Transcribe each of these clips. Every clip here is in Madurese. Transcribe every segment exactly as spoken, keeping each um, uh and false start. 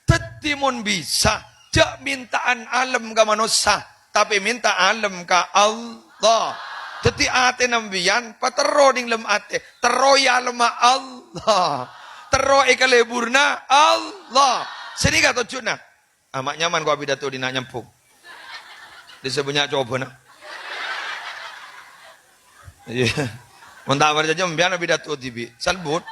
Dhâddhi mon bisa, jhâ' mènta'an alem ka manossa, tapè mènta alem ka Allah. Dhâddhi atèna sampèyan paterro neng lem atè, terro è alemma Allah. Terro è kalèbburrâ Allah. Sanèka tojjhuna. Ah, ma' nyaman ko' apidato dina nyambhung. Dissa bânnya' cobâna. Iyâ. Mon ta' parcajâ, sampèyan apidato dhibi'. Salbut.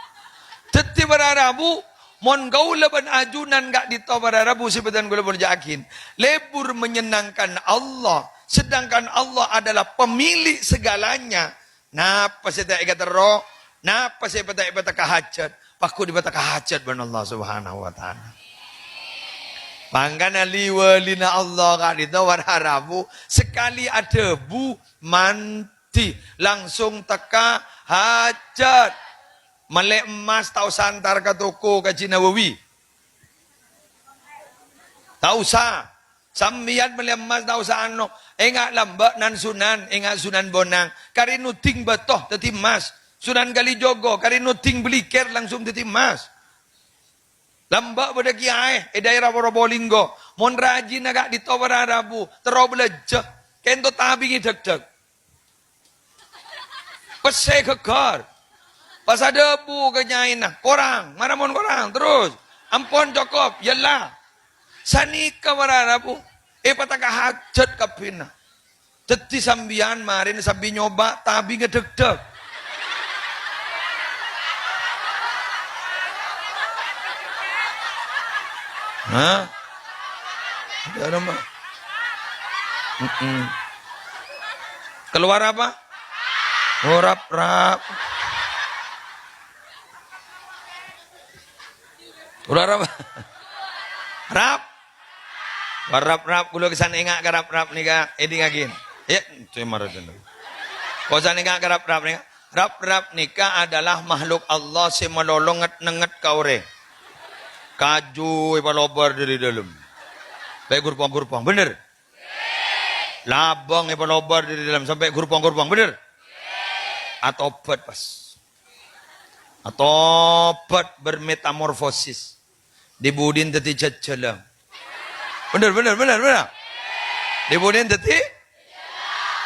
Dhâddhi para rabu, mon kaulâ bân ajunan ka'dinto para rabu sè bhâdhân kaulâ pon jâ'aghin, lebur menyenangkan Allah, sedangkan Allah adalah pemilik segalanya. Napa sè ta' èkaterro? Napa sè ta' èpatekka hajhât? Pagghu' dipatekka hajhât bân Allah Subhanahu wa Ta'ala. Mangkana li-walina Allah ka'dinto para rabu, sakalè adhâbu, mandi, langsung tekka hajhât. Mellè emmas ta' osa entar ka toko Kaji Nawawi. Ta' osa. Sampèyan mellè emmas ta' osa ano. Enga' lambâ' nan-sunan, enga' Sunan Bonang. Karè noding bâto dhâddhi emmas. Sunan Kalijogo, karè noding bligher langsung dhâddhi emmas. Lambâ' bâdâ kèyaè è dhaèra Probolinggo. Mon rajina ka'dinto para rabu, terro bâlânjhâ. Kento tabingè dhâk-dhâk. Pèssè ghâgghâr. Pas adhâbu ka nyaèna, "Korang, mara mon korang, terros. Ampon cokop, yâ la." Sanèka para rabu, èpatekka hajhât kabbhina. Dhâddhi sampèyan marèna sambi nyoba tabingè dhâk-dhâk. Hah? Ada apa? Mm-mm. Keluar apa? Oh, rap, rap. Keluar apa? Rap. Wah, rap-rap, kaulâ kèsan enga' ka rap-rap nèka, èdingngaghi. Ya, cemar aja. Kèsan enga' ka rap-rap nèka. Rap-rap nèka adalah makhluk Allah sè malolo nget-nengnget ka orèng. Kaju èpalobâr dâri dâlem. Sampè' gurpong-gurpong, bhender? Labâng èpalobâr dâri dâlem sampè' gurpong-gurpong, bhender? Atobhât, pas. Atobhât bermetamorfosis. Dhi-budina dhâddhi jhâjhâlâng. Bhender, bhender, bhender, bhender. Dhi-budina dhâddhi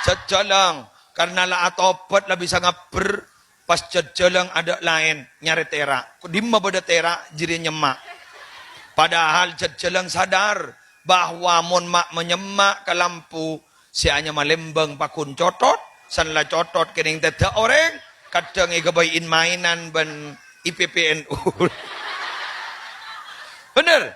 jhâjhâlâng. Karna la atobhât, la bisa ngabbher. Pas jhâjhâlâng adâ' laèn, nyarè tèra'. Dimma bâdâ tèra', jârèya nyemma'. Padahal jhâjhâlâng sadar bahwa mon ma'-, manyemma' ka lampu, sè anyama Lembang pagghun cothot, san la cothot kènèng tèdâ' orèng, kadhâng èghâbây in-maènan bân I P P N U. Bhender?